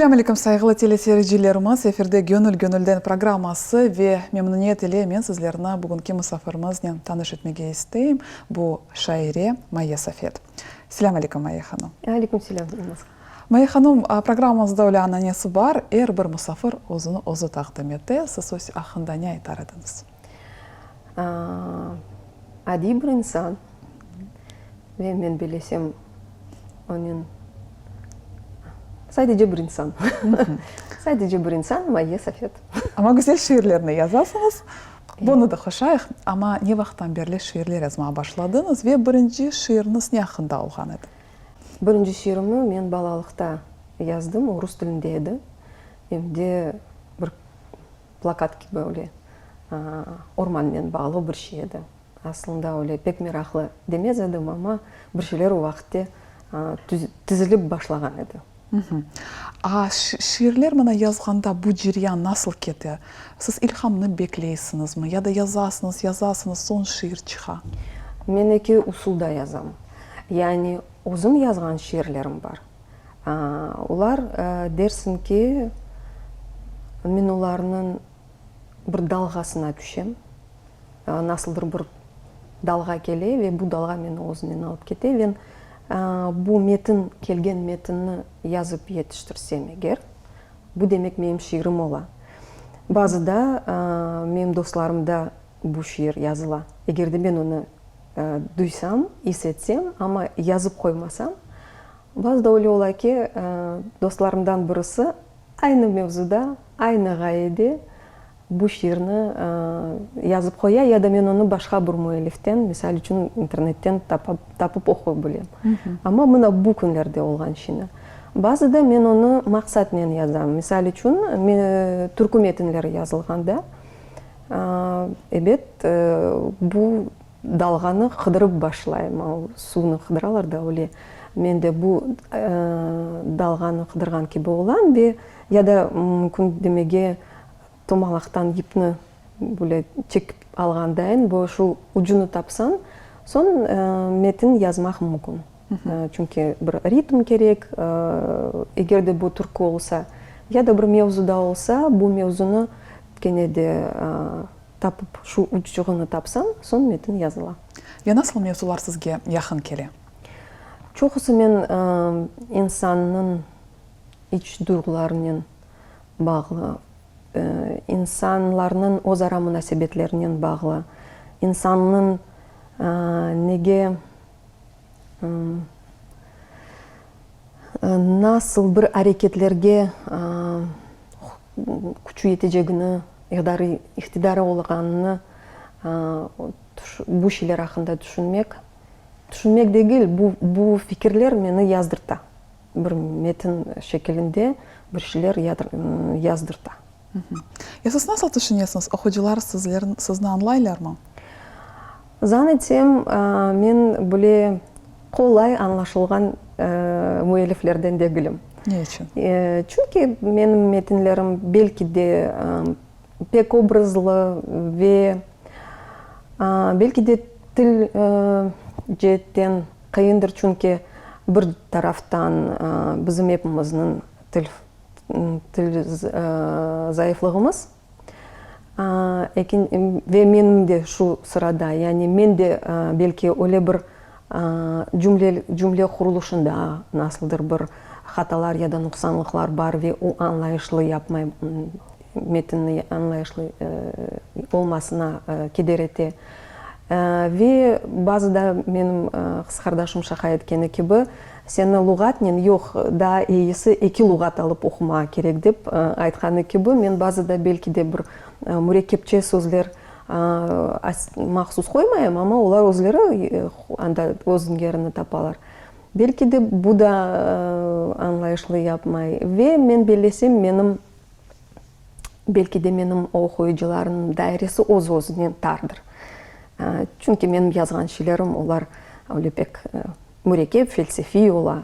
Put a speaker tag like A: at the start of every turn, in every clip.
A: Selâm aleyküm, sayğılı teleseyircilerimiz! Efirde Gönül gönülden programması ve memnüniyet ile men sizlerni bugünki musafirimiznen tanış etmege isteyim. Bu şaire Mayye Safet. Selâm aleyküm, Mayye hanım!
B: Aleyküm selâm, Elmaz.
A: Mayye hanım, programmamızda öyle ananesi bar, er bir musafir özüni özü taqdim ete. Siz öz aqqında ne aytar ediñiz?
B: Adiy bir insan ve men bilesem, onen sadece bir insan. Sadece bir insan, Mayye Safet.
A: Amma güzel şiirlerni yazasıñız. Bunı da qoşayıq. Amma ne vaqıttan berli şiirler yazmağa başladıñız ve birinci şiiriñiz ne aqqında olğan edi?
B: Birinci şiirimi men balalıqta yazdım, o rus tilinde edi. Em de bir plakat kibi öyle ormannen bağlı bir şey edi. Aslında öyle pek meraqlı demez edim, amma bir şeyler o vaqıtte tizilip başlağan edi.
A: A şiirler mına yazğanda bu ceryan nasıl kete? Siz ilhamnı bekleysiñizmi ya da yazasıñız, yazasıñız, soñ şiir çıqa?
B: Men eki usulda yazam. Yani özüm yazğan şiirlerim bar. Olar dersiñ ki, men olarnıñ bir dalğasına tüşem. Nasıldır bir dalğa kele ve bu dalğa meni özünen alıp kete. Ve bu metin, kelgen metinni yazıp yetiştirsem eger, bu demek menim şiirim ola. Bazıda menim dostlarımda bu şiir yazıla. Eger de men onı duysam, is etsem, amma yazıp qoymasam, bazıda öyle ola ki, dostlarımdan birisi aynı mevzuda, aynı ğayede bu şiirni yazıp qoya ya da men onı başqa bir müelliften, misal içün, internetten tapıp oquy bilem. Amma mına bu künlerde olğan şeyni. Bazıda men onı maqsatnen yazam. Misal içün, türkü metinleri yazılğanda, ebet, bu dalğanı qıdırıp başlayım. Suvnı qıdıralar da öyle. Men de bu dalğanı qıdırğan kibi olam ve ya da mümkün demege tomalaqtan yipni böyle çekip alğandayın, bu şu ucunı tapsañ, soñ metin yazmaq mümkün. Çünki bir ritm kerek, eger de bu türkü olsa, ya da bir mevzuda olsa, bu mevzunı kene de tapıp, şu uçuğını tapsañ, soñ metin yazıla.
A: Ve nasıl mevzular sizge yaqın kele?
B: Çoqusı men insannıñ iç duyğularınen bağlı, insanlarnıñ özara munasebetlerinen bağlı, insannıñ nege, nasıl bir areketlerge küçü yetecegini, iqtidarı olğanını bu şeyler aqqında tüşünmek, tüşünmek degil, bu bu fikirler meni yazdırta. Bir metin şekilinde bir şeyler yazdırta.
A: Ya siz nasıl tüşünesiñiz, oqucılar sizni añlaylarmı?
B: Zan etsem, men böyle qolay añlaşılğan müelliflerden degilim.
A: Ne içün?
B: Çünki menim metinlerim belki de pek obrazlı ve belki de til ceetten Qıyındır, çünki bir taraftan bizim epimizniñ til til zayıflığımız, ve menim de şu sırada, yani men de belki öyle bir cümle cümle qurulışında nasıldır bir hatalar ya da nuqsanlıqlar bar ve o añlayışlı yapmay, metinni añlayışlı olmasına keder ete. Ve bazıda menim qız qardaşım şaqa etkeni kibi, seni luğatnen yoq, daa eyisi eki luğat alıp oqumağa kerek dep aytqanı kibi, men bazıda belki de bir mürekkepçe sözler mahsus qoymayım, amma olar özleri anda öz yerini tapalar. Belki de bu da añlayışlı yapmay. Ve men bellesem, menim Belki de menim oquyıcılarımnıñ dairesi öz-özünen tardır. Çünki menim yazğan şeylerim, olar öyle pek mürekkep, felsefiy ola.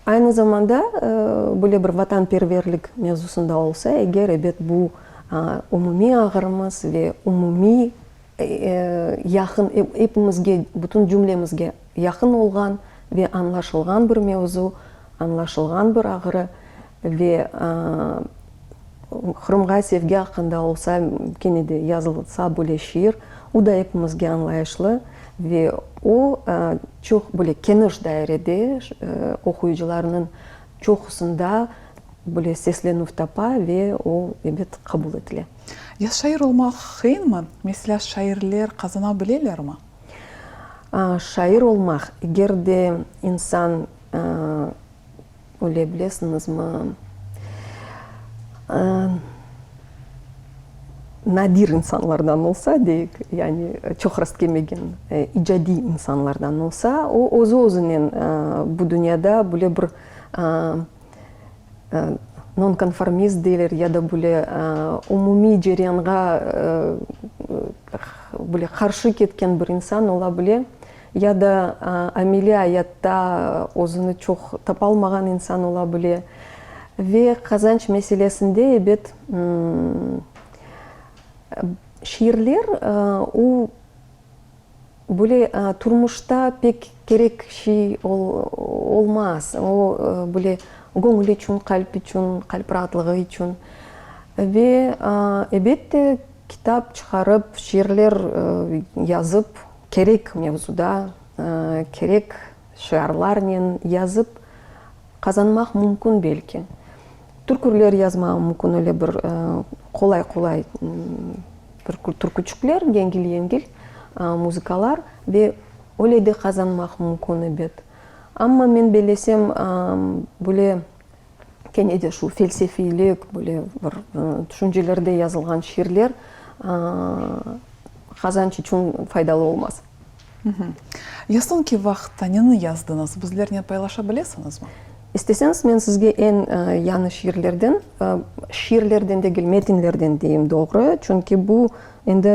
B: Aynı zamanda böyle bir vatanperverlik mevzusında olsa eger, ebet, bu umumiy ağrımız ve umumiy yaqın, epimizge, bütün cümlemizge yaqın olğan ve añlaşılğan bir mevzu, añlaşılğan bir ağrı. Ve Qırımğa sevgi aqqında olsa, kene de yazılsa böyle şiir, o da epimizge añlayışlı ve o, çoq böyle keniş dairede oquyıcılarnıñ çoqusında böyle seslenüv tapa ve o, ebet, qabul etile.
A: Ya şair olmaq qıyınmı? Meselâ, şairler qazana bilelermi?
B: Şair olmaq, eger de insan Öyle bilesiñizmi, nadir insanlardan olsa, deyik, yani çoq rastkelmegen icadiy insanlardan olsa, o özü-özünen bu dünyada böyle bir nonkonformist deyler ya da böyle umumiy ceryanğa böyle qarşı ketken bir insan ola bile. Ya da ameliy ayatta özüni çoq tapalmağan insan ola bile. Ve qazanç meselesinde, ebet, şiirler o, böyle turmuşta pek kerek şey olmaz. O, böyle göñül içün, qalp içün, qalp raatlığı içün. Ve, ebette, kitap çıqarıp, şiirler yazıp, Kerek mevzuda, kerek şiarlarnen yazıp qazanmaq mümkün belki. Türküler yazmağa mümkün, öyle bir qolay-qolay türküçikler, yengil-yengil muzıkalar ve öyle de qazanmaq mümkün, ebet. Amma men bellesem, böyle kene de şu felsefiylik, böyle bir tüşüncelerde yazılğan şiirler qazanç içün faydalı olmaz.
A: Ya soñki vaqıtta neni yazdıñız, bizlernen paylaşa bilesiñizmi?
B: İsteseñiz, men sizge eñ yañı şiirlerden, şiirlerden degil, metinlerden deyim doğru, çünki bu endi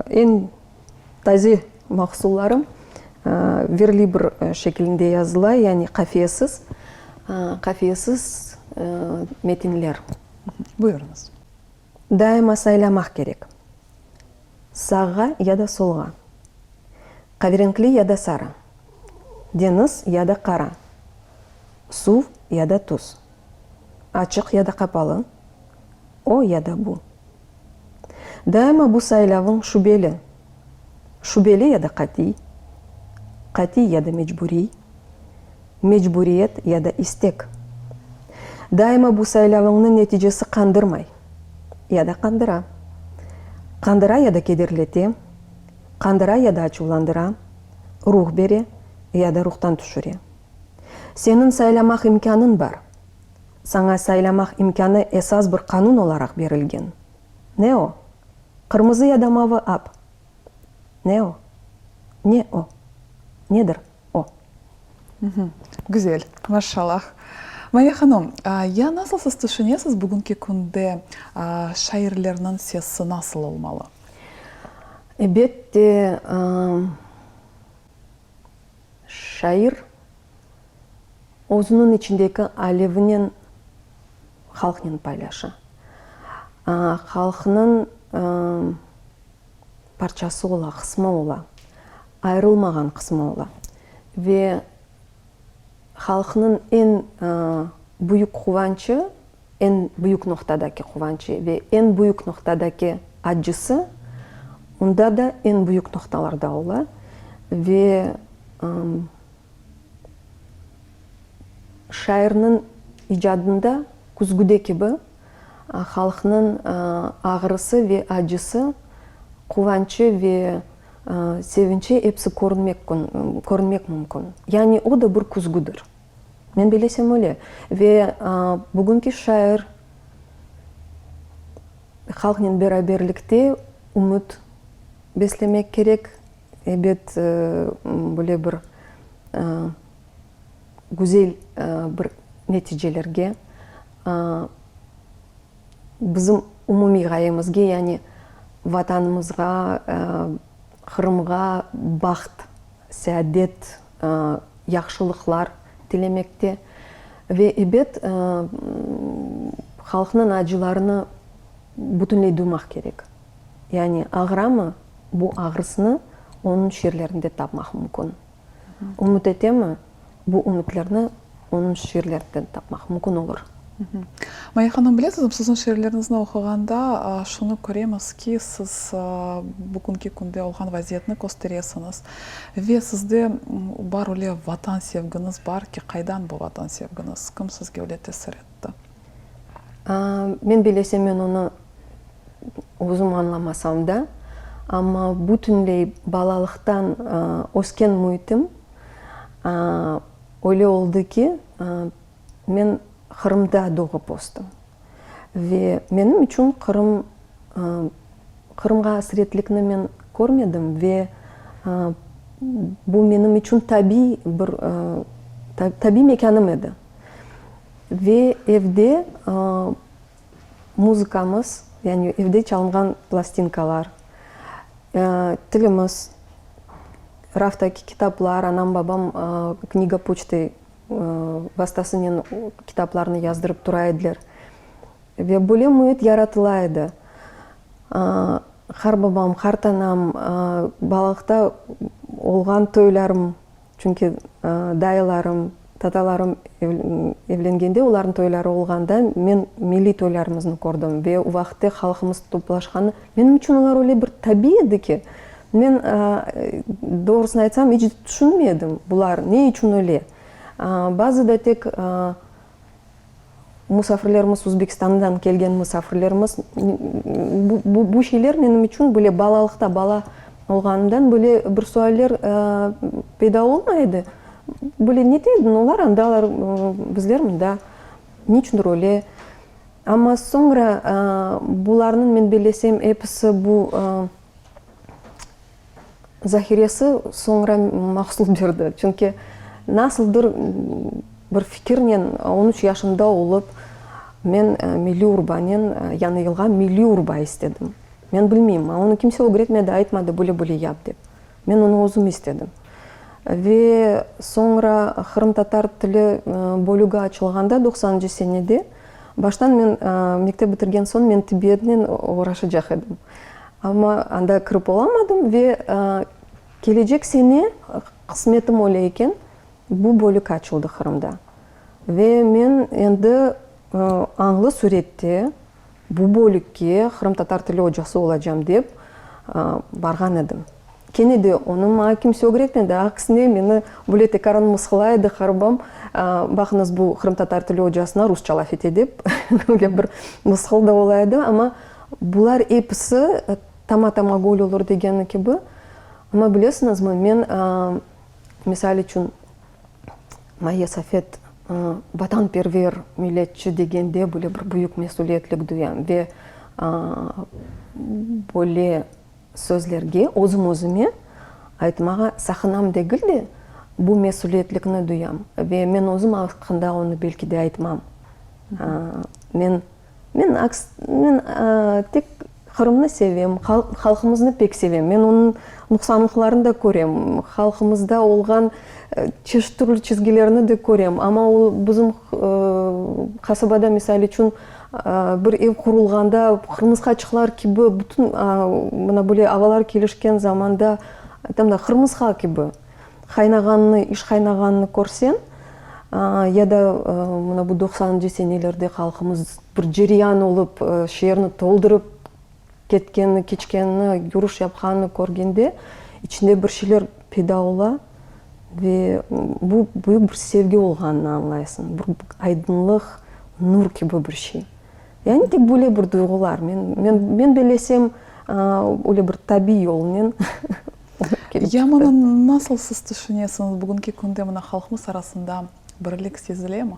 B: eñ Taze mahsullarım verlibr şekilinde yazıla, yani qafiyesiz, qafiyesiz metinler.
A: Buyurıñız.
B: Daima saylamaq kerek, sağğa ya da solğa, qaverenkli ya da sarı, deñiz ya da qara, suv ya da tuz, açıq ya da qapalı, o ya da bu. Daima bu saylavıñ şübeli, şübeli ya da qatiy, qatiy ya da mecburiy, mecburiyet ya da istek. Daima bu saylavıñnıñ neticesi qandırmay ya da qandıra, qandıra ya da kederlete, qandıra ya da açuvlandıra, ruh bere ya da ruhtan tüşüre. Seniñ saylamaq imkânıñ bar. Saña saylamaq imkânı esas bir qanun olaraq berilgen. Ne o? Qırmızı ya da mavı ap? Ne o? Ne o? Nedir o?
A: Güzel, maşallah. Maya hanım, ya nasıl siz tüşünesiz, bugünki künde şairlerniñ sesi nasıl olmalı?
B: Ebette, şair Özüniñ içindeki alevinen halqnen paylaşa. Halqnıñ parçası ola, qısmı ola, ayırılmağan qısmı ola. Ve halqnıñ eñ büyük quvançı, eñ büyük noqtadaki quvançı ve eñ büyük noqtadaki accısı onda da eñ büyük noqtalarda ola. Ve Şairniñ icadında küzgüde kibi halqnıñ ağrısı ve acısı, quvançı ve sevinçi episi körünmek körünmek mümkün. Yani o da bir küzgüdir. Men bilesem öyle. Ve bugünki şair halqnen beraberlikte ümüt beslemek kerek, Ebet, böyle bir güzel bir neticelerge, bizim umumiy ğayemizge, yani Vatanımızğa, Qırımğa baht, seadet, yahşılıqlar tilemekte ve, ebet, halqnıñ acılarını bütünley duymaq kerek. Yani ağıramı, bu ağrısını onıñ şiirlerinde tapmaq mümkün. Ümüt etemi, bu ümütlerni. Onıñ şiirlerinden tapmaq mümkün olur.
A: Maya hanım, bilesizmi, siziñ şiirleriñizni oquğanda şunı köremiz ki, siz bugünki künde olğan vaziyetni kösteresiñiz ve sizde bar öyle Vatan sevgiñiz bar ki, qaydan bu Vatan sevgiñiz, kim sizge öyle tesir etti?
B: Men bilesem, men onı özüm añlamasam da, amma bütünley balalıqtan ösken müitim Öyle oldı ki, men Qırımda doğıp östim. Ve menim içün Qırım, Qırımğa asretlikni men körmedim ve bu menim içün tabiy bir, tabiy mekânım edi. Ve evde muzıkamız, yani evde çalınğan plastinkalar, tilimiz, raftaki kitaplar, anam, babam kniga poçtı vastasınen kitaplarnı yazdırıp tura ediler. Ve böyle müit yaratıla edi. Qarbabam, qartanam, balalıqta olğan toylarım Çünki dayılarım, tatalarım evlengende, olarnıñ toyları olğanda men milliy toylarımıznı kördim ve o vaqıtte halqımız toplaşqanı, menim içün olar öyle bir tabiiy edi ki, men, doğrusını aytsam, iç tüşünmedim, bular ne içün öyle. Bazıda tek Musafirlerimiz, Uzbekistandan kelgen musafirlerimiz, bu bu şeyler menim içün böyle balalıqta, bala olğanımdan böyle bir sualler peyda olmay edi. Böyle ne deydiñ, olar andalar, bizler mında, ne içündir öyle. Amma soñra bularnıñ, men bellesem, episi bu Zahiresi soñra mahsul berdi, çünki nasıldır bir fikirnen on üç yaşımda olıp, men milliy urbanen Yañı yılğa milliy urba istedim. Men bilmeyim, onı kimse ögretmedi, aytmadı, böyle-böyle yap dep. Men onı özüm istedim. Ve soñra qırımtatar tili bölügi açılğanda, doqsanıncı senede, baştan men mektep bitirgen soñ men tibbiyetnen oğraşacaq edim. Amma anda kirip olamadım ve kelecek sene, qısmetim öyle eken, bu bölük açıldı Qırımda. Ve men endi añlı sürette bu bölükke qırımtatar tili ocası olacam dep barğan edim. Kene de onı maña kimse ögretmedi, aksine meni böyle tekaran mısqılay edi qarbam, baqıñız bu qırımtatar tili ocasına rusça laf ete dep, öyle bir mısqıl da ola edi, amma Bular episi tama-tama göl olur degeni kibi. Amma bilesiñizmi, men, misal içün, Maye Safet vatanperver, milletçi degende böyle bir büyük mesüliyetlik duyam ve böyle sözlerge özüm-özüme aytmağa saqınam degil de, bu mesüliyetlikni duyam ve men özüm aqqında onı belki de aytmam. Men Men aks, men tek Qırımnı sevem, halqımıznı pek sevem. Men onıñ nuqsanlıqlarını da körem, halqımızda olğan çeşit türlü çizgilerni de körem. Amma o bizim qasabada, misal içün, bir ev qurulğanda qırmısqaçıqlar kibi bütün mına böyle avalar kelişken zamanda, aytam da, qırmısqa kibi. Qaynağanını, iş qaynağanını körseñ, ya da mına bu doqsanıncı senelerde halqımız bir cereyan olıp, şeerni toldurıp ketkenini, keçkenini, yürüş yapqanını körgende, içinde bir şeyler peyda ola ve bu büyük bir sevgi olğanını añlaysıñ, bir aydınlıq, nur kibi bir şey. Yani tek böyle bir duyğular. Men, men, men bellesem, öyle bir tabiy yolnen kelip
A: Ya mına nasıl siz tüşünesiñiz, bugünki künde mına halqımız arasında birlik sezilemi?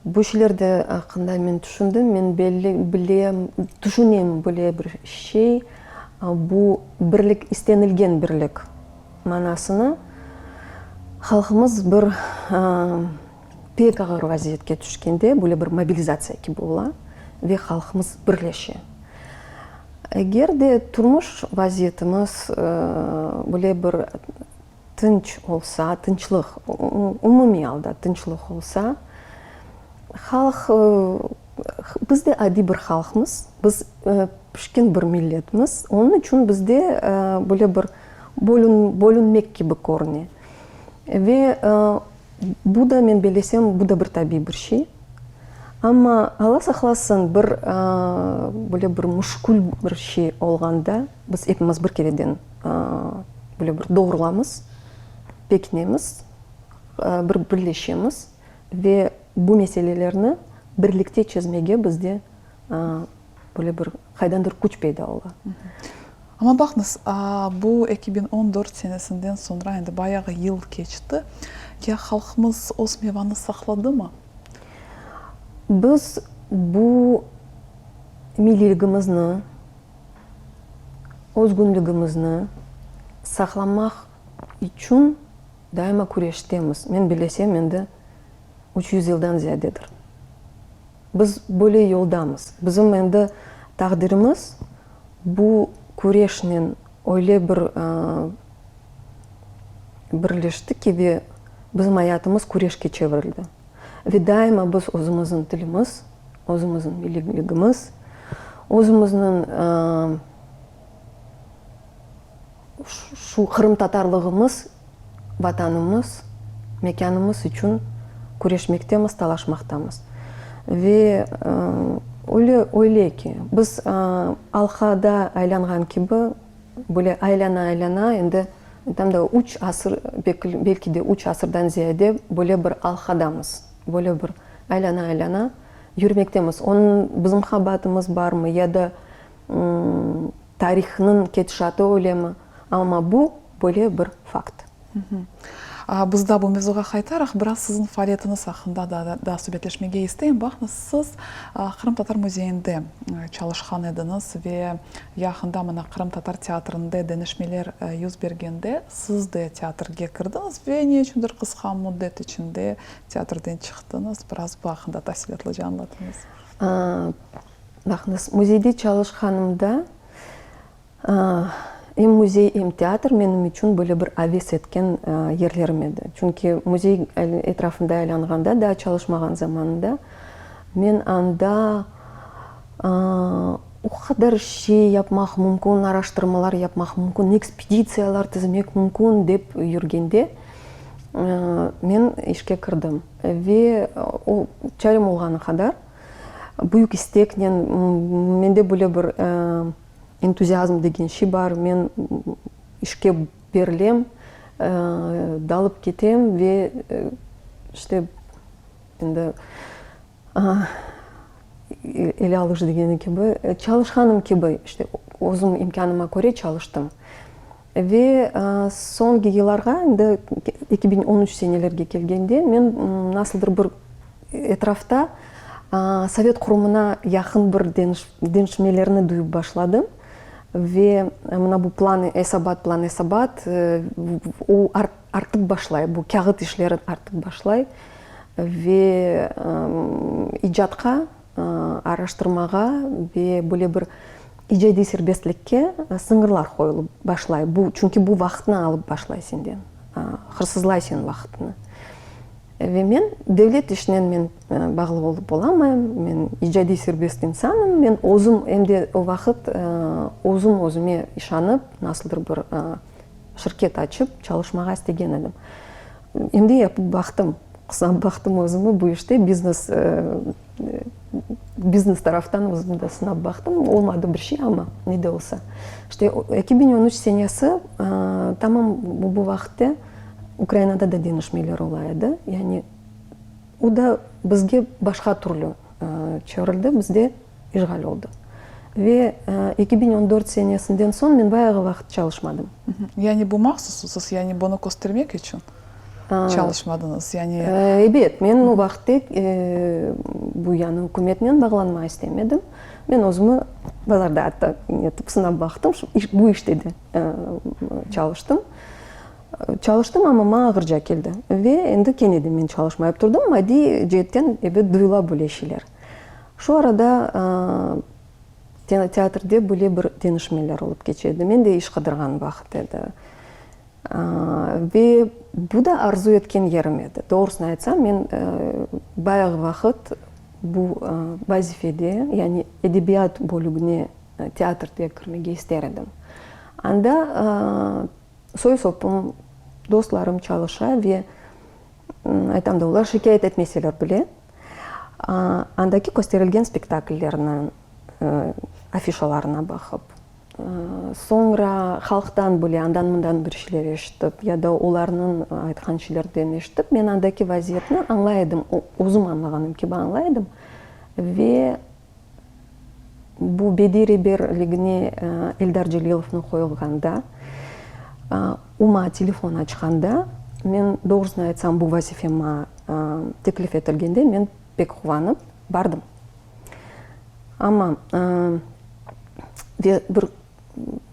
B: Bu şeyler de aqqında men tüşündim. Men belli, bilem, tüşünem böyle bir şey, bu birlik, istenilgen birlik manasını halqımız bir Pek ağır vaziyetke tüşkende böyle bir mobilizatsiya kibi ola ve halqımız birleşe. Eger de turmuş vaziyetimiz böyle bir tınç olsa, tınçlıq, umumiy alda tınçlıq olsa, halq, biz de adiy bir halqmız, biz pişkin bir milletmiz, onıñ içün bizde böyle bir bölünmek kibi körüne. Ve. Bu da, men bellesem, bu da bir tabiiy bir şey. Amma, Alla saqlasın, bir böyle bir müşkül bir şey olğanda, biz epimiz bir kereden böyle bir doğrulamız, pekinemiz, bir birleşemiz ve bu meselelerni birlikte çezmege bizde Böyle bir qaydandır küç peyda ola.
A: Amma baqıñız, bu 2014 senesinden soñra endi bayağı yıl keçti. Ya halqımız öz mevanı saqladımı?
B: Biz bu milliyligimizni, özgünligimizni saqlamaq içün daima küreştemiz. Men bilesem, endi 300 yıldan ziyadedir. Biz böyle yoldamız. Bizim endi taqdirimiz bu küreşnen öyle bir birleşti ki, ve bizim ayatımız küreşke çevirildi. Ve daima biz özümizniñ tilimiz, özümizniñ milliyligimiz, özümizniñ Şu qırımtatarlığımız, Vatanımız, mekânımız içün küreşmektemiz, talaşmaqtamız. Ve öyle, öyle ki, biz alqada aylanğan kibi, böyle aylana-aylana, endi tam da üç asır, belki de üç asırdan ziyade böyle bir alqadamız, böyle bir aylana-aylana yürmektemiz. Onıñ bizim qabaatımız barmı ya da Tarihnıñ ketişatı öylemi, amma bu böyle bir fakt.
A: Biz da bu mevzuğa qaytaraq, biraz siziñ faaliyetiñiz aqqında da daa subetleşmege isteyim. Baqıñız, siz Qırımtatar müzeyinde çalışqan ediñiz ve yaqında mına Qırımtatar teatrinde deñişmeler yüz bergende siz de teatrge kirdiñiz ve ne içündir qısqa müddet içinde teatrden çıqtıñız. Biraz bu aqqında tafsilâtlıca añlatıñız.
B: Baqıñız, müzeyde çalışqanımda, em müzey, em teatr menim içün böyle bir aves etken yerlerim edi. Çünki müzey etrafında aylanğanda, daa çalışmağan zamanında, men anda o qadar şey yapmaq mümkün, araştırmalar yapmaq mümkün, ekspeditsiyalar tizmek mümkün dep yürgende, men işke kirdim. Ve o, çarem olğanı qadar, Büyük isteknen, mende böyle bir entuziazm degen şey bar, men işke berilem, dalıp ketem ve işte endi ele alış degeni kibi, çalışqanım kibi, işte özüm imkânıma köre çalıştım. Ve soñki yıllarğa, endi 2013 senelerge kelgende, men nasıldır bir etrafta sovet qurumına yaqın bir deñişmelerni duyıp başladım. Ve mına bu plan, esabat, plan, esabat, o artıp başlay, bu kâğıt işleri artıp başlay. Ve icatqa araştırmağa ve böyle bir icadiy serbestlikke sıñırlar qoyulıp başlay. Bu, çünki bu vaqıtnı alıp başlay senden, hırsızlay seniñ vaqıtını. Ve men devlet işinen men bağlı olıp olamayım, men icadiy serbest insanım, men özüm, em de o vaqıt özüm özüme işanıp, nasıldır bir şirket açıp çalışmağa istegen edim. Em de yapıp baqtım. Qısnap baqtım özümi bu işte, biznes, biznes taraftan özümi de sınap baqtım. Olmadı bir şey, amma ne de olsa. İşte 2013 senesi, tamam bu vaqıtte Ukrainada da deñişmeler ola edi. Yani o da bizge başqa türlü çevirildi, bizde işğal oldı. Ve 2014 senesinden soñ men bayağı vaqıt çalışmadım.
A: Yani bu mahsus, yani bunı köstermek içün çalışmadıñız, yani.
B: Ebet, men o vaqıtte bu yañı ükümetnen bağlanmağa istemedim. Men özümi bazarda atta netip sınap baqtım, bu işte de çalıştım. Çalıştım, amma maña ağırca keldi. Ve endi kene de men çalışmayıp turdım. Maddiy ceetten, ebet, duyula böyle şeyler. Şu arada teatrde böyle bir deñişmeler olıp keçe edi. Men de iş qıdırğan vaqıt edi. Ve bu da arzu etken yerim edi. Doğrusını aytsam, men bayağı vaqıt bu vazifede, yani edebiyat bölügine teatrde kirmege ister edim. Anda soy-sopum, dostlarım çalışa ve. Aytam da, olar şikâyet etmeseler bile, andaki kösterilgen spektakllerniñ afişalarına baqıp, soñra halqtan bile andan-mından bir şeyler eşitip ya da olarnıñ aytqan şeylerden eşitip, men andaki vaziyetni añlay edim, özüm añlağanım kibi añlay edim ve Bu bediy reberligine Eldar Celilovnı qoyulğanda, o maña telefon açqanda, men, doğrusını aytsam, bu vazife maña teklif etilgende, men pek quvanıp bardım. Amma ve bir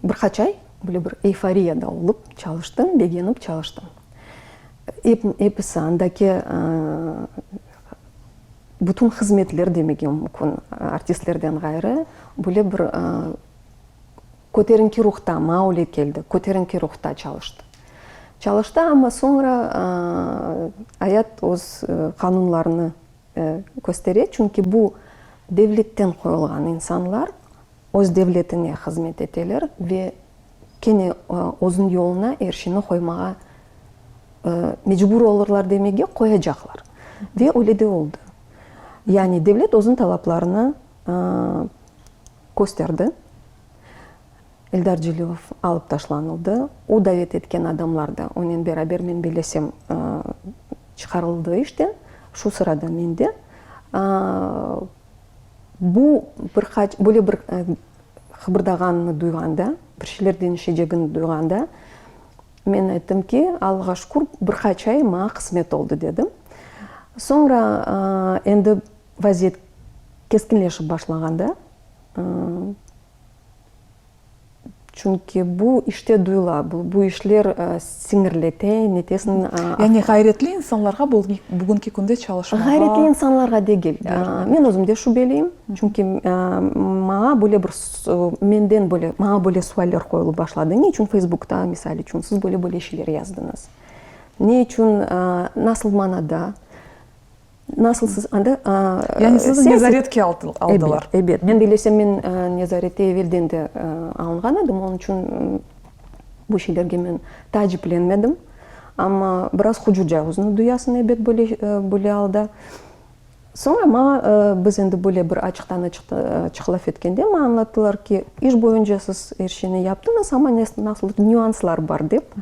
B: bir qaç ay böyle bir eyforiyada olıp çalıştım, begenip çalıştım. Episi andaki Bütün hızmetler demege mümkün, artistlerden ğayrı, böyle bir köterinki ruhta, maña öyle keldi, köterinki ruhta çalıştı. Çalıştı, amma soñra ayat öz qanunlarını köstere, çünki bu devletten qoyulğan insanlar öz devletine hızmet eteler ve kene özüñ yoluna er şeyni qoymağa mecbur olurlar demege qoyacaqlar. Ve öyle de oldı. Yani devlet özüniñ talaplarını kösterdi. Eldar Celilov alıp taşlanıldı. O davet etken adamlar da onen beraber, men bellesem, çıqarıldı işten. Şu sırada men de. Bu bir qaç, böyle bir qıbırdağanını duyğanda, bir şeyler deñişecegini duyğanda, Men ayttım ki, Allağa şükür, bir qaç ay maña qısmet oldı, dedim. Soñra endi vaziyet keskinleşip başlağanda, çünki bu işte duyula, bu işler siñirlete, netesiñ.
A: Yani ğayretli insanlarğa bugünki künde çalışmağa.
B: Ğayretli insanlarğa degil. Men özüm de şübeliyim, çünki maña böyle bir Menden böyle, maña böyle sualler qoyulıp başladı, ne içün Feysbukta, misal içün, siz böyle böyle şeyler yazdıñız? Ne içün, nasıl manada, nasıl siz anda
A: Yani sizni nezaretke aldılar.
B: Ebet, ebet. Men bellesem, men nezarette evelden de alınğan edim, onıñ içün bu şeylerge men taaciplenmedim. Amma biraz hucurca özüni duyasıñ, ebet, böyle, böyle alda. Soñra maña, biz endi böyle bir açıqtan-açıq laf etkende, maña añlattılar ki, iş boyunca siz er şeyni yaptıñız, amma nasıldır nüanslar bar dep.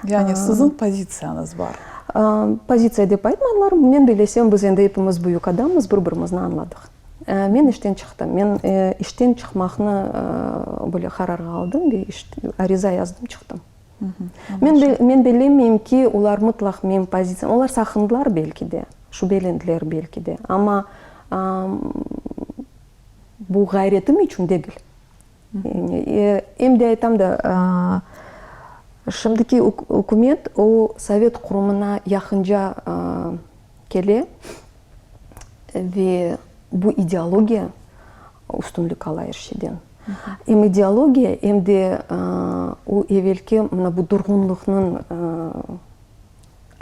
A: Yani siziñ pozitsiyañız bar.
B: Pozitsiya dep aytmadılar. Men bellesem, biz endi epimiz büyük adammız, bir-birimizni añladıq. Men işten çıqtım. Men işten çıqmaqnı böyle qararğa aldım ve ariza yazdım, çıqtım. Men, men bellemeyim ki, olar mıtlaq menim pozitsiyam, olar saqındılar belki de, şübelendiler belki de, amma bu ğayretim içün degil. Em de aytam da, şimdiki ükümet o sovet qurumına yaqınca kele ve bu ideologiya üstünlik ala er şeyden. Em ideologiya, em de o evelki mına bu durğunlıqnıñ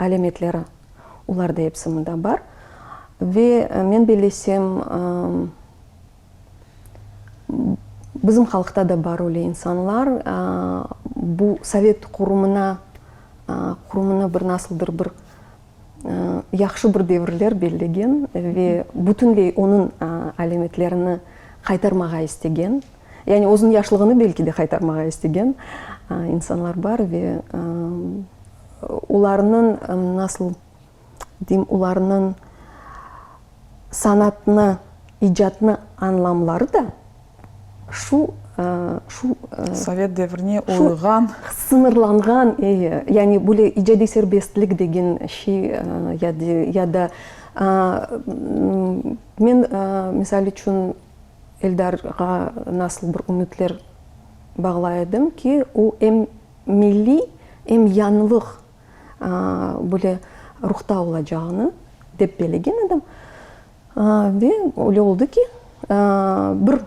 B: alâmetleri, olar da episi mında bar. Ve men bellesem, bizim halqta da bar öyle insanlar, bu sovet qurumına, qurumına bir nasıldır bir yahşı bir devirler bellegen ve bütünley onıñ alâmetlerini qaytarmağa istegen, yani özüniñ yaşlığını belki de qaytarmağa istegen insanlar bar ve olarnıñ, nasıl deyim, olarnıñ sanatnı, icatnı añlamları da Şu, şu.
A: Sovet devrine uyğan.
B: Sıñırlanğan, eyi, yani böyle icadiy serbestlik degen şey ya da men, misal içün, Eldarğa nasıl bir ümütler bağlay edim ki, o em milliy, em yañılıq böyle ruhta olacağını dep belegen edim. Ve öyle oldı ki, bir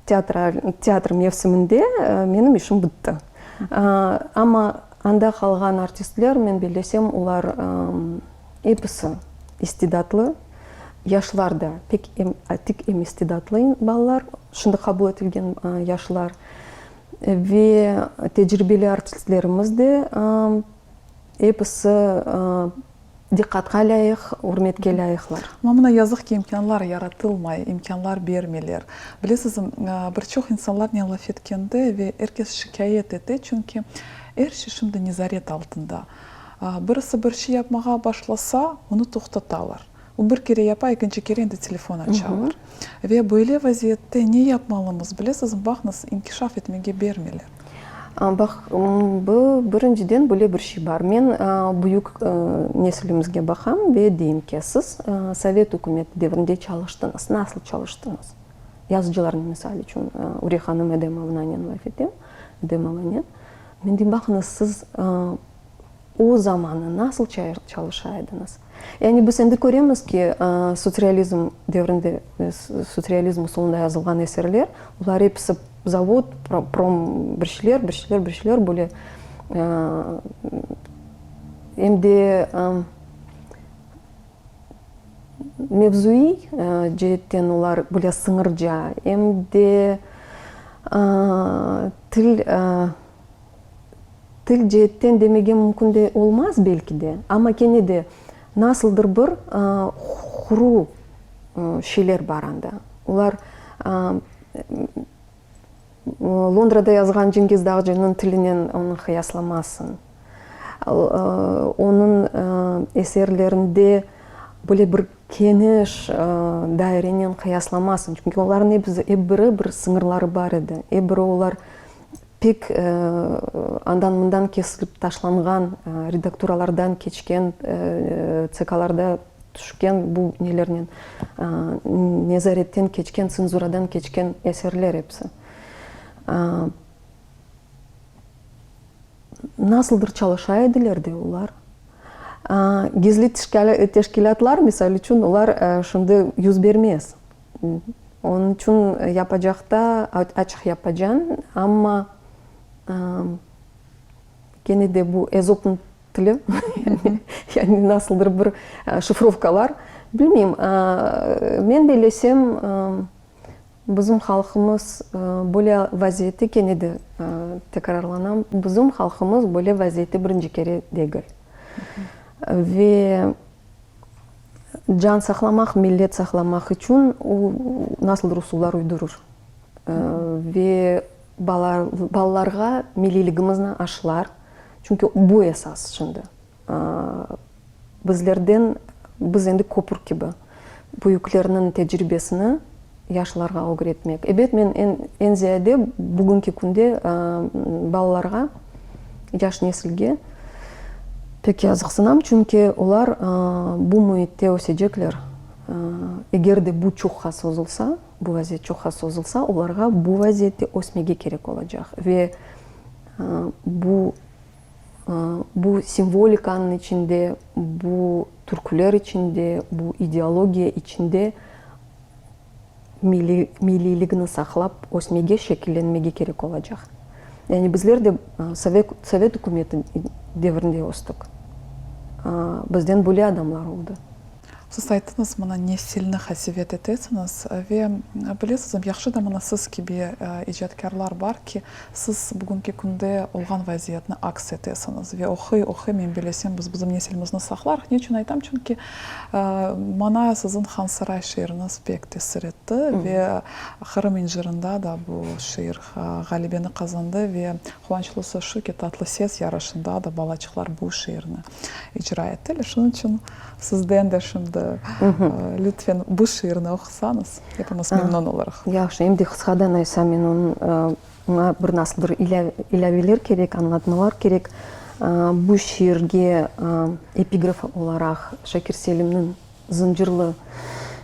B: teatral, teatr mevsiminde menim işim bitti. Amma anda qalğan artistler, men bellesem, olar episi istidatlı, yaşlar da pek em atik, em istidatlı balalar, şimdi qabul etilgen yaşlar. Ve tecribeli artistlerimiz de episi. Diqqatqa lâyıq, ürmetke lâyıqlar.
A: Amma mına yazıq ki, imkânlar yaratılmay, imkânlar bermeyler. Bilesiz, bir çoq insanlarnen laf etkende ve er kes şikâyet ete, çünki er şey şimdi nezaret altında. Birisi bir şey yapmağa başlasa, onı toqtatalar. O bir kere yapa, ekinci kere endi telefon açalar. Ve böyle vaziyette ne yapmalımız, bilesizmi, baqıñız, inkişaf etmege bermeyler.
B: Baq, bu, birinciden, böyle bir şey bar. Men büyük nesilimizge baqam ve deyim ki, siz sovet ükümeti devrinde çalıştıñız. Nasıl çalıştıñız? Yazıcılarnı, misal içün, Uriye hanım Edemovnanen laf etem, Edemovanen. Men deyim, baqıñız, siz O zamanı nasıl çalışa ediñiz? Yani biz endi köremiz ki, sotsirealizm devrinde, sotsirealizm usulında yazılğan eserler, olar episi zavod, prom bir şeyler, bir şeyler, bir şeyler böyle em de mevzuiy ceetten olar böyle sıñırca, em de til Til ceetten demege mümkün de olmaz belki de, amma kene de nasıldır bir quru şeyler bar anda. Olar Londrada yazğan Cengiz Dağcı'nıñ tilinen onı qıyaslamazsıñ. Onıñ eserlerinde böyle bir keniş dairenen qıyaslamazsıñ, çünki olarnıñ episi, ep biri bir sıñırları bar edi, ep biri olar Pek andan-mından kesilip taşlanğan, redakturalardan keçken, TSKlarda tüşken bu nelernen, nezaretten keçken, tsenzuradan keçken eserler episi. Nasıldır çalışa ediler de olar. Gizli teşkilâtlar, misal içün, olar şimdi yüz bermez. Onıñ içün yapacaqta açıq yapacañ, amma kene de bu Ezopnıñ tili, yani nasıldır bir şifrovkalar, bilmeyim. Men bellesem, bizim halqımız böyle vaziyette, kene de tekrarlanam, bizim halqımız böyle vaziyette birinci kere degil. Ve Can saqlamaq, millet saqlamaq içün o nasıldır usullar uydurır. Ve balalarğa milliyligimizni aşılar. Çünki bu esas şimdi. Bizlerden, biz endi köpür kibi, büyüklerniñ tecribesini yaşlarğa ögretmek. Ebet, men eñ ziyade bugünki künde balalarğa, yaş nesilge pek yazıqsınam, çünki olar bu müitte ösecekler. Eger de bu çoqqa sozulsa, bu vaziyet çoqqa sozulsa, olarğa bu vaziyette ösmege kerek olacaq. Ve bu, bu simvolikanıñ içinde, bu türküler içinde, bu ideologiya içinde milliyligini saqlap ösmege, şekillenmege kerek olacaq. Yani bizler de sovet ükümeti devrinde östik. Bizden böyle adamlar oldı.
A: Siz ayttıñız, mına nesilni qasevet etesiñiz ve bilesizmi, yahşı da mına siz kibi icatkârlar bar ki, siz bugünki künde olğan vaziyetni aks etesiñiz ve oquy, oquy, men bilesem, biz bizim nesilimizni saqlarıq. Ne içün aytam? Çünki maña siziñ Hansaray şiiriñiz pek tesir etti ve Qırım incırında da bu şiir ğalebeni qazandı ve quvançlısı şu ki, Tatlı ses yarışında da balaçıqlar bu şiirni icra ettiler. Şunıñ içün sizden de şimdi lütfen bu şiirni oqusañız, epimiz memnun olurıq.
B: Yahşı, em de qısqadan aytsam, men onıñ oña bir nasıldır ilâveler kerek, añlatmalar kerek. Bu şiirge epigraf olaraq Şakir Selimniñ Zıncırlı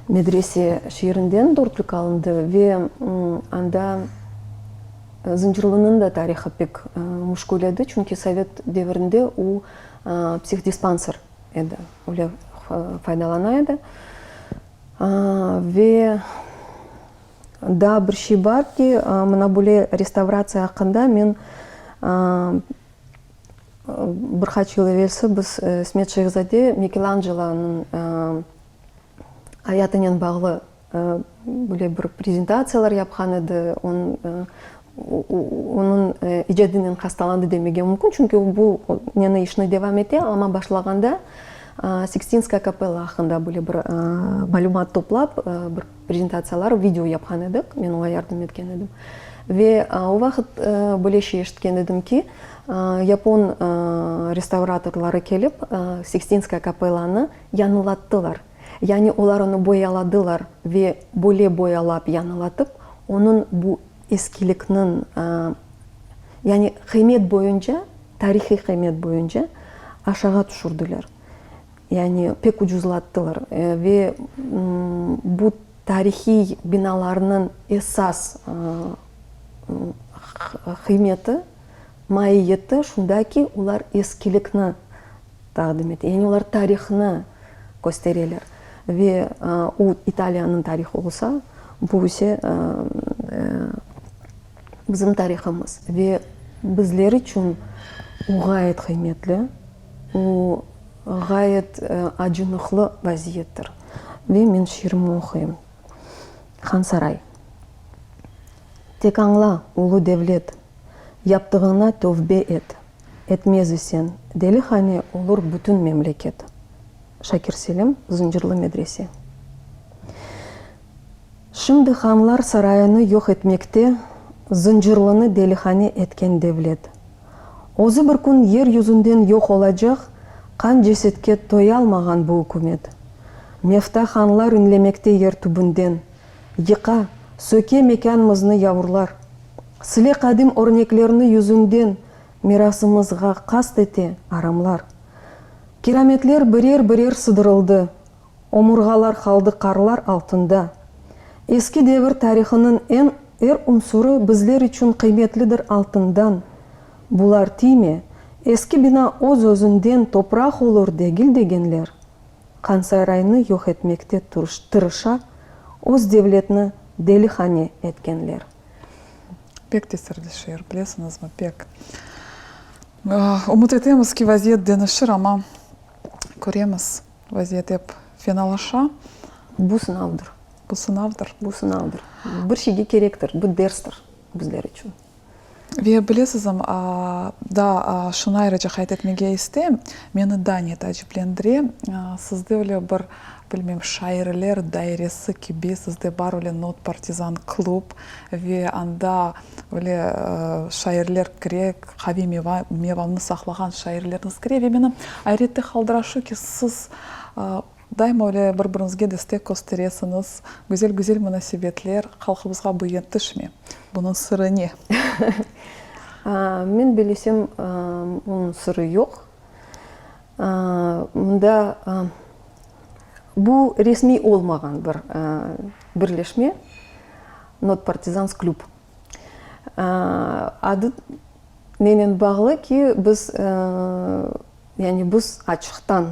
B: medrese şiirinden dörtlük alındı ve anda Zıncırlınıñ da tarihı pek müşkül edi, çünki sovet devirinde o psihdispanser edi, öyle faydalana edi. Ve daa bir şey bar ki, mına böyle restavratsiya aqqında men Bir qaç yıl evelsi biz İsmet Şehzade Mikelancelonıñ ayatınen bağlı böyle bir prezentatsiyalar yapqan edi. Onıñ icadınen hastalandı demege mümkün, çünki o bu neni işni devam ete, amma başlağanda. Sikstinskaya kapella aqqında böyle bir malümat toplap, bir prezentatsiyalar, video yapqan edik, men oña yardım etken edim. Ve o vaqıt böyle şey eşitken edim ki, yapon restavratorları kelip, Sikstinskaya kapellanı yañılattılar. Yani olar onı boyaladılar ve böyle boyalap yañılatıp, onıñ bu eskilikniñ, yani qıymet boyunca, tarihiy qıymet boyunca aşağa tüşürdiler. Yani pek ucuzlattılar ve bu tarihiy binalarnıñ esas qıymeti, maiyeti şunda ki, olar eskilikni taqdim ete, yani olar tarihnı köstereler ve o İtaliyanıñ tarihı olsa, bu ise bizim tarihımız ve bizler içün o ğayet qıymetli, o ğayet acınıqlı vaziyettir. Ve men şiirimni oquyım. Hansaray. Tek añla, ulu devlet, yaptığıña tövbe et. Etmez isen, delihane olur bütün memleket. Şakir Selim, Zıncırlı medrese. Şimdi hanlar sarayını yoq etmekte Zıncırlını delihane etken devlet. Özü bir kün yer yüzünden yoq olacaq qan cesetke toyalmağan bu ükümet. Mefta hanlar inlemekte yer tübünden, Yıqa, söke mekânmıznı yavurlar. Sile qadim örneklerni yüzünden Mirasımızğa qast ete aramlar. Kirametler birer-birer sıdırıldı, Omurğalar qaldı qarlar altında. Eski devir tarihınıñ eñ er unsurı Bizler içün qıymetlidir altından. Bular tiyme, eski bina öz-özünden Topraq olur degil degenler. Qansaraynı yoq etmekte tırışa, Öz devletni delihane etkenler.
A: Pek tesirli şiir, bilesiñizmi, pek. Ümüt etemiz ki, vaziyet deñişir, amma köremiz, vaziyet ep fenalaşa.
B: Bu sınavdır.
A: Bu sınavdır.
B: Bu sınavdır. Bir şeyge kerektir, bu derstir bizler içün.
A: Ve bilesizmi, daa şunı ayrıca qayd etmege isteyim, meni daa ne taaciplendire, sizde öyle bir, bilmem, şairler dairesi kibi, sizde bar öyle Not partizan klub ve anda öyle şairler kire, qaviy mevamnı saqlağan şairlerniz kire ve meni ayrette qaldıra şu ki, siz Daima öyle bir-biriñizge destek kösteresiñiz, güzel-güzel munasebetler, halqımızğa bu yetişmey. Bunıñ sırı ne?
B: Men bilesem, bunıñ sırı yoq. Mında bu resmiy olmağan bir birleşme, Not Partizans Klub. Adı nenen bağlı ki, biz Yani biz açıqtan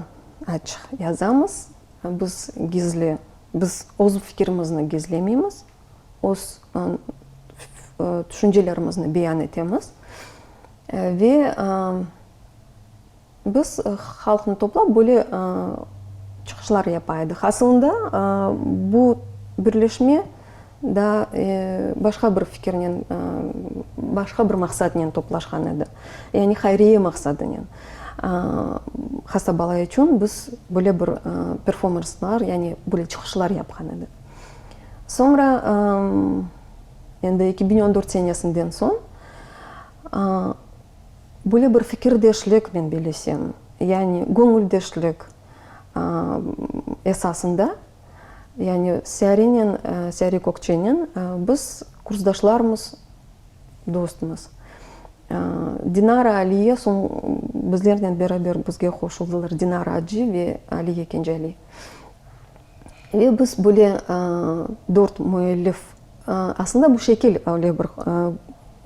B: açıq yazamız, biz gizli, biz öz fikirimizni gizlemeymiz, öz tüşüncelerimizni beyan etemiz ve biz halqnı toplap böyle çıqışlar yapa edik. Asılında bu birleşme Daa başqa bir fikirnen, başqa bir maqsadnen toplaşqan edi. Yani hayriye maqsadınen. Hasta bala içün biz böyle bir performanslar, yani böyle çıqışlar yapqan edik. Soñra, endi 2014 senesinden soñ, böyle bir fikirdeşlik, men bellesem, yani göñüldeşlik esasında Yani Siyarenen, Siyare Kökçenen biz kursdaşlarmız, dostmız. Dinara, Aliye soñ bizlernen beraber bizge qoşuldılar, Dinara Acı ve Aliye Kencali. Ve biz böyle dört müellif, aslında bu şekil öyle bir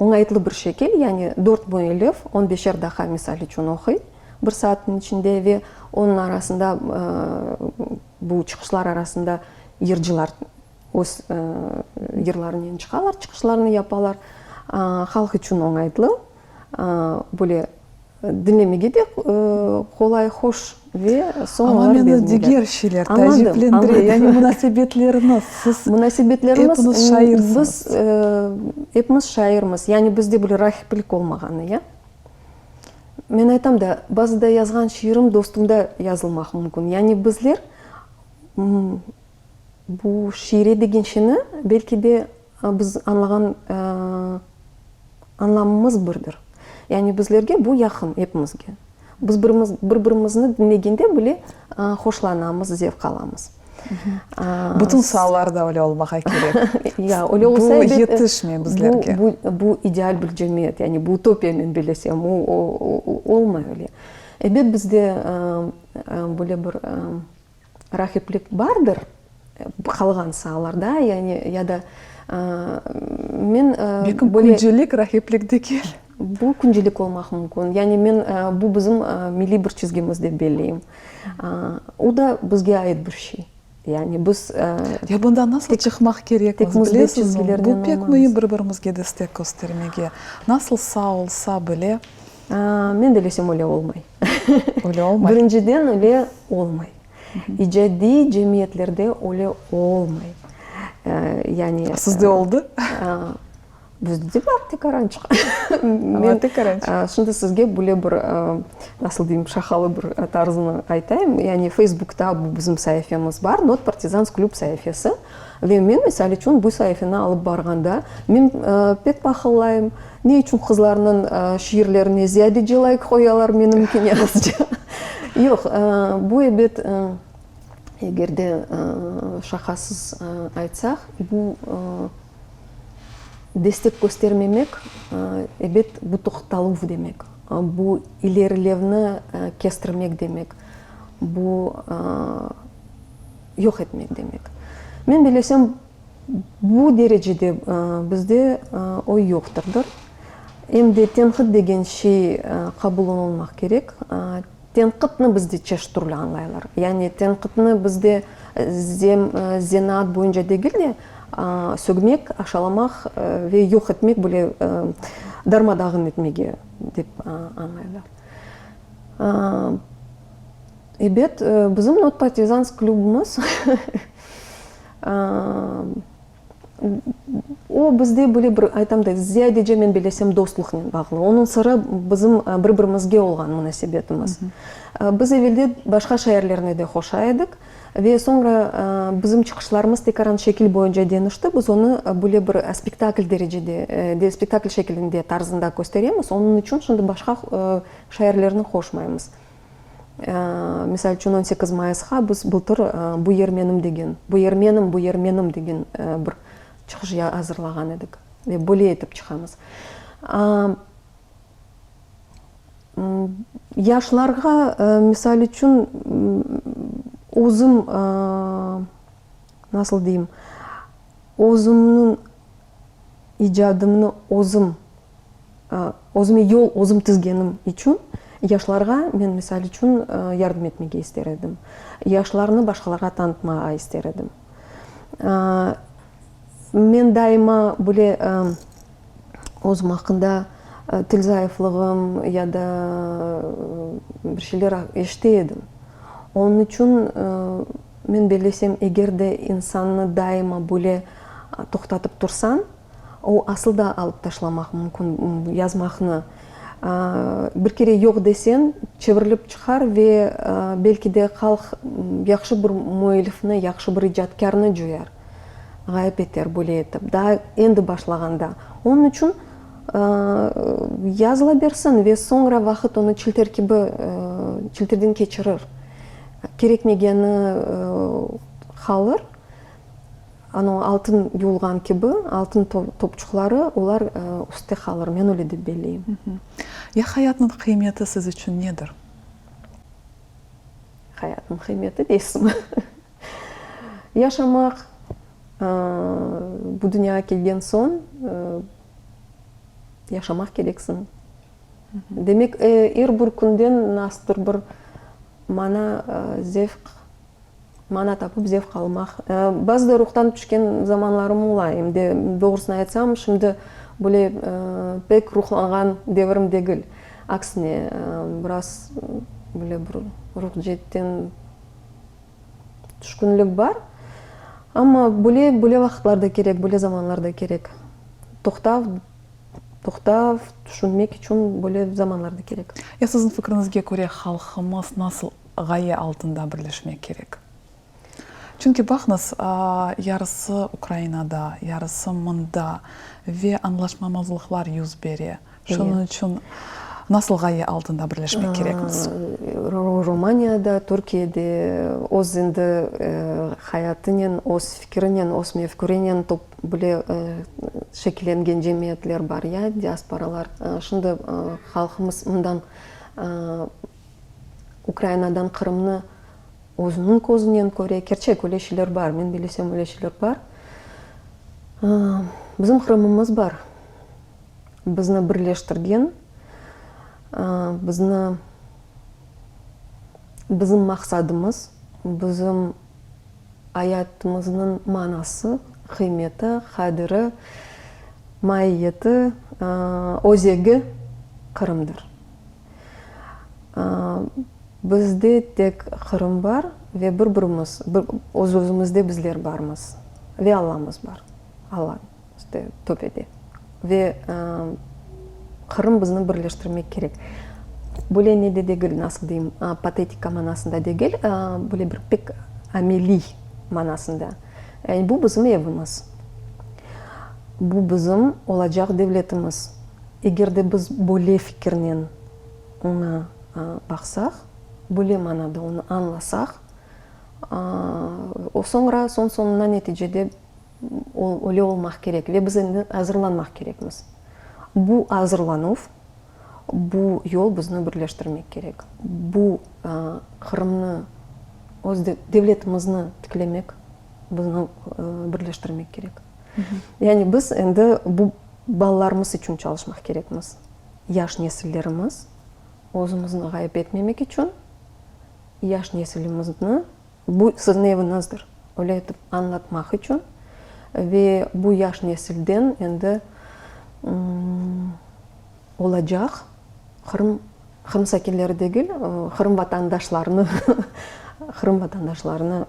B: oñaytlı bir şekil, yani dört müellif on beşer daqqa misal içün oquy bir saatniñ içinde ve onıñ arasında Bu çıqışlar arasında yırcılar öz yırlarınen çıqalar, çıqışlarını yapalar. Halq içün oñaytlı, böyle diñlemege de qolay, hoş ve soñ
A: Amma
B: olar
A: meni
B: bezeneler.
A: diger şeyler
B: Añladım,
A: taaciplendire,
B: añladım.
A: yani munasebetleriñiz, siz
B: Munasebetleriñiz,
A: epiniz şairsiñiz.
B: Biz epimiz şairmiz, yani bizde böyle rahiplik olmağanı, ya. Men aytam da, bazıda yazğan şiirim dostumda yazılmaq mümkün. Yani bizler bu şiire degen şeyni, belki de, biz añlağan añlamımız birdir. Yani bizlerge bu yaqın, epimizge. Biz birimiz, bir-birimizni diñlegende bile hoşlanamız, zevq alamız.
A: Bütün saalarda öyle olmağa kerek.
B: Ya, öyle olsa,
A: Bu
B: elbet,
A: yetişmey bizlerge.
B: Bu, bu, bu ideal bir cemiyet, yani bu utopiya, men bilesem, o, olmay öyle. Elbet, bizde böyle bir Raqiplik bardır qalğan saalarda, yani ya da men
A: Belki küncelik raqiplik degil.
B: Bu küncelik olmaq mümkün. Yani men bu bizim milliy bir çizgimiz dep belleyim. O da bizge ait bir şey. Yani biz
A: Ya bundan nasıl çıqmaq kerekmiz, bilesizmi? Bu pek müim bir-birimizge destek köstermege. Nasıl saa olsa bile.
B: Men bellesem öyle olmay.
A: Öyle olmay.
B: Birinciden öyle olmay. İcadiy cemiyetlerde öyle olmay. Yani.
A: Sizde oldı?
B: Bizde de bar tekarançıq.
A: Men tekarançıq.
B: Şimdi sizge böyle bir, nasıl deyim, şaqalı bir tarzını aytayım. Yani Feysbukta bu bizim saifemiz bar, Not Partizans Klub saifesi. Ve men, misal içün, bu saifeni alıp barğanda, men pek pahıllayım, Ne içün qızlarnıñ şiirlerine ziyadece layk qoyalar, menimkine azca? Yoq, bu ebet, eger de şaqasız aytsaq, bu destek köstermemek, ebet, bu toqtaluv demek, bu ilerilevni kestirmek demek, bu yoq etmek demek. Men bilesem, Bu derecede bizde o yoqtırdır. Em de tenqit degen şey qabul olunmaq kerek. Tenqitni bizde çeşit türlü añlaylar. Yani tenqitni bizde zenaat boyunca degil de, sögmek, aşalamaq ve yoq etmek, böyle darma-dağın etmege dep añlaylar. Ebet, bizim Not Partizans klubumız O bizde böyle bir, aytam da, ziyadece men bilesem, dostluqnen bağlı. Onıñ sırı bizim bir-birimizge olğan munasebetimiz. Biz evelde başqa şairlerni de qoşa edik ve soñra bizim çıqışlarımız tekaran şekil boyunca deñişti. Biz onı böyle bir spektakl derecede, spektakl şekilinde, tarzında kösteremiz. Onıñ içün şimdi başqa şairlerni qoşmaymız. Misal içün, on sekiz mayısqa biz bıltır Bu yer menim degen, Bu yer menim, bu yer menim degen bir çıqış azırlağan edik ve böyle etip çıqamız. Yaşlarğa, misal içün, özüm, nasıl deyim, özümniñ icadımnı özüm Özüme yol özüm tizgenim içün yaşlarğa men, misal içün, yardım etmege ister edim. Yaşlarnı başqalarğa tanıtmağa ister edim. Men daima böyle özüm aqqında til zayıflığım ya da bir şeyler eşite edim. Onıñ içün men bellesem, eger de insannı daima böyle toqtatıp tursañ, O, asıl da alıp taşlamaq mümkün yazmaqnı. Bir kere yoq deseñ, çevirilip çıqar ve belki de halq yahşı bir müellifni, yahşı bir icatkârnı coyar, ğayıp eter böyle etip, daa endi başlağanda. Onıñ içün yazıla bersin ve soñra vaqıt onı çilter kibi çilterden keçirir. Kerekmegeni qalır. Anau altın yuvulğan kibi, altın topçuqları, olar üstte qalır, men öyle dep belleyim.
A: Ya hayatnıñ qıymeti siz içün nedir?
B: Hayatnıñ qıymeti deysizmi? Yaşamaq, bu dünyağa kelgen soñ yaşamaq kereksiñ. Demek, er bir künden nasıldır bir mana, zevq Mana tapıp zevq almaq. Bazıda ruhtan tüşken zamanlarım ola, em de, doğrusını aytsam, şimdi böyle pek ruhlanğan devirim degil. Aksine, biraz böyle bir ruh ceetten tüşkünlik bar. Amma böyle, böyle vaqıtlar da kerek, böyle zamanlar da kerek. Toqtav. Toqtav, tüşünmek içün böyle zamanlar da kerek.
A: Ya siziñ fikriñizge köre halqımız nasıl ğaye altında birleşmek kerek? Çünki baqıñız, yarısı Ukrainada, yarısı mında ve añlaşmamazlıqlar yüz bere. Şunıñ içün nasıl ğaye altında birleşmek kerekmiz?
B: Romaniyada, Türkiyede öz endi hayatınen, öz fikirinen, öz mefkürenen top bile şekillengen cemiyetler bar, ya, diasporalar. Şimdi halqımız mından Ukrainadan Qırımnı özüniñ közünen köre. Kerçek, öyle şeyler bar, men bilesem, öyle şeyler bar. Bizim Qırımımız bar. Bizni birleştirgen, bizni, bizim maqsadımız, bizim ayatımıznıñ manası, qıymeti, qadiri, maiyeti, özegi Qırımdır. Bizde tek Qırım bar ve bir-birimiz, öz-özümizde bizler barmız ve Allamız bar. Alla. İşte, töpede. Ve Qırım bizni birleştirmek kerek. Böyle nede degil, nasıl deyim, patetika manasında degil, böyle bir pek ameliy manasında. Yani bu bizim evimiz. Bu bizim olacaq devletimiz. Eger de biz böyle fikirnen oña baqsaq, böyle manada onı añlasaq, o soñra, soñ-soñuna neticede Öyle olmaq kerek ve biz endi azırlanmaq kerekmiz. Bu azırlanuv, bu yol bizni birleştirmek kerek. Bu Qırımnı, öz devletimizni tiklemek bizni birleştirmek kerek. Yani biz endi bu balalarımız içün çalışmaq kerekmiz. Yaş nesillerimiz özümizni ğayıp etmemek içün yaş nesilimizni Bu siziñ eviñizdir, öyle etip añlatmaq içün ve bu yaş nesilden endi olacaq Qırım, Qırım sakinleri degil, Qırım vatandaşlarını, Qırım vatandaşlarını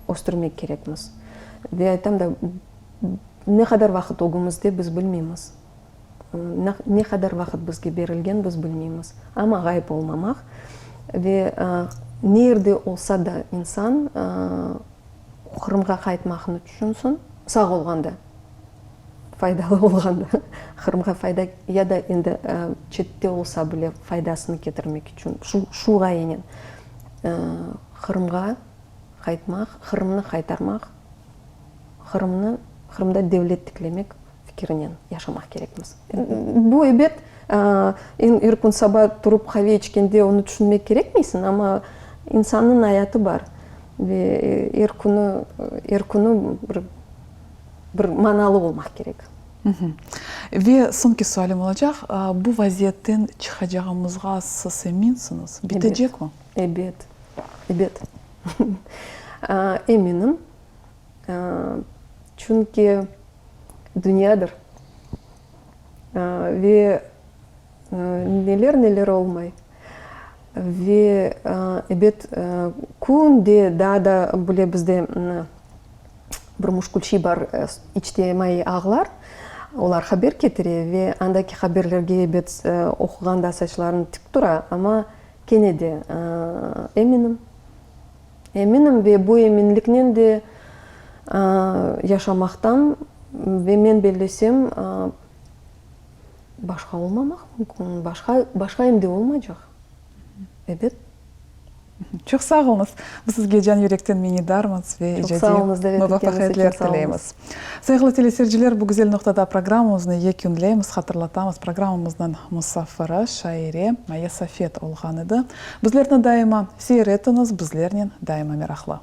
B: östürmek kerekmiz. Ve aytam da, ne qadar vaqıt ögümizde biz bilmeymiz. Ne qadar vaqıt bizge berilgen, biz bilmeymiz. Amma ğayıp olmamaq ve ne yerde olsa da insan Qırımğa qaytmaqnı tüşünsin, sağ olğanda, faydalı olğanda, Qırımğa fayda ya da endi çette olsa bile faydasını ketirmek içün şu şu ğayenen Qırımğa qaytmaq, Qırımnı qaytarmaq, Qırımnı, Qırımda devlet tiklemek fikirinen yaşamaq kerekmiz. Bu, ebet, er kün saba turıp qave içkende onı tüşünmek kerekmeysiñ, amma insannıñ ayatı bar ve er künü, er künü bir, bir manalı olmaq kerek.
A: Ve soñki sualim olacaq, bu vaziyetten çıqacağımızğa siz eminsiñiz? Bitecekmi?
B: Ebet, ebet. Eminim. Çünki dünyadır ve neler-neler olmay. Ve, ebet, künde daa da bile bizde bir muşkül şey bar, içtimaiy ağlar, olar haber ketire ve andaki haberlerge, ebet, oquğanda saçlarıñ tik tura, amma kene de eminim, Eminim ve bu eminliknen de yaşamaqtam ve men bellesem, başqa olmamaq mümkün, başqa, başqa em de olmaycaq. Ebet.
A: Çoq sağ oluñız. Biz sizge can yürekten minnetdarmız ve icadiy muvafaqiyetler tileymiz. Sayğılı teleseyirciler, bu güzel noqtada programmamıznı yekünleymiz. Hatırlatamız, programmamıznıñ musafiri, şaire Maya Safet olğan edi. Bizlerni daima seyir etiñiz, bizlernen daima meraqlı.